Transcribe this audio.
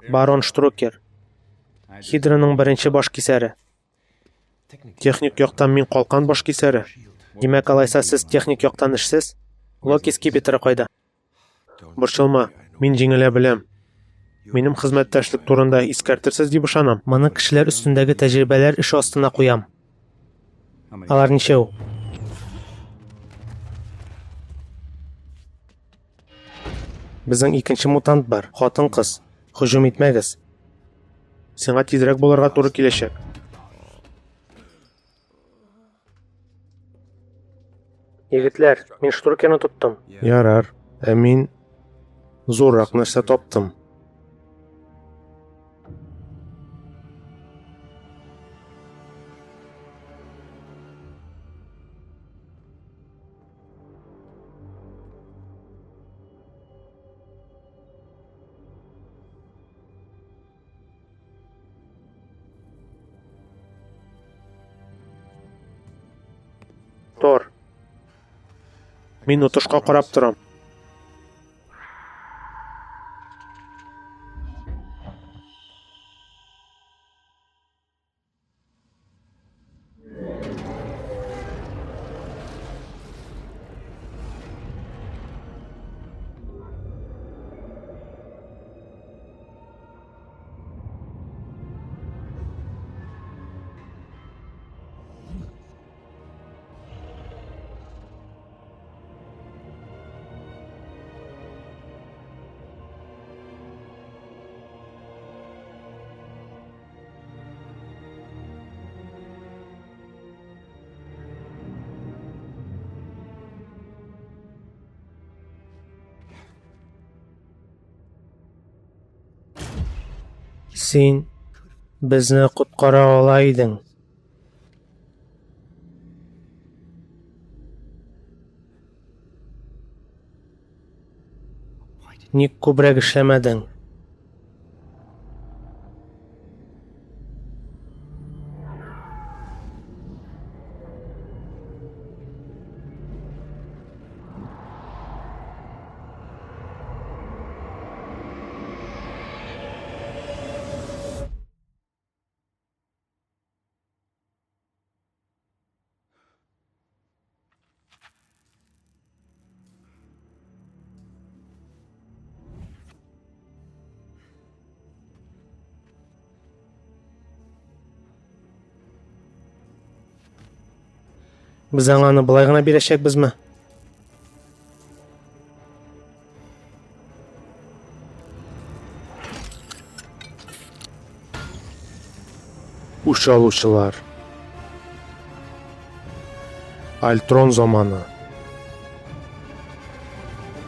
Барон Штрукер. Хидраның беренче баш кисәре. Техник яктан мин калкан баш кисәре. Димәк, алайса сез техник яктан эшсез? Локи скипетры кайда? Борчылма, мин җиңелә беләм. Минем хезмәттәшлек турында искәртерсез дип ышанам. Моны кешеләр өстендәге тәҗрибәләр эше астына куям. Алар ничәү? Безнең икенче мутант бар, хатын-кыз. Һөҗүм итмәгез. Сиңа тизрәк булырга туры киләчәк. Егетләр, мин Штрукерны тоттым. Ярар, ә мин зуррак нәрсә таптым. Тор. Мин отышка карап торам. Син безне коткара ала идең. Ник күбрәк эшләмәдең? Без аңа аны болай гына бирәчәкбезме? Үч алучылар. Альтрон заманы.